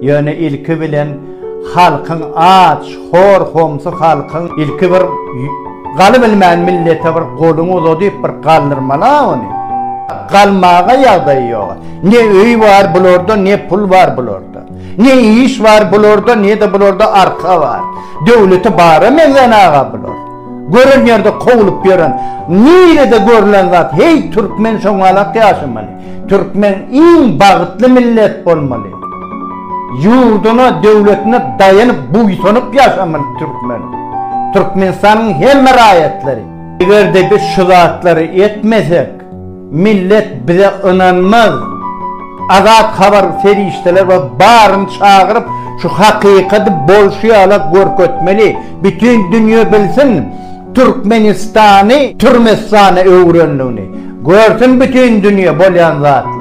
Ýöne ilki bilen halkyň aç, hor homsy halkyň ilki bir galybilmän millete bir goluňy uzadyp bir galdyrmaly-a ony. Galmaga ýagdaýy ýog-a. Ne öý bar bularda, ne pul bar bularda. Ne iş bar bularda, ne-de bularda arka bar. Döwleti bara meňzän-aga bular. Gören ýerde kowlup ýören. Nirede görlen zat, heý türkmen şoňalak ýaşamaly. Türkmen iň bagtly millet bolmaly. Ýurduna, döwletine daýanyp, buýsanyp ýaşamaly türkmen. Türkmenistanyň hemme raýatlary. Eger-de biz şu zatlary etmesek, millet bize ynanmaz. Azat habar serişdeler we baryny çagyryp şu hakykady bolşy ýalak görkezmeli. Bütin dünýe bilsin Türkmenistany Türmestana öwürendigini. Görsün bütin dünýe bolýan zatlary.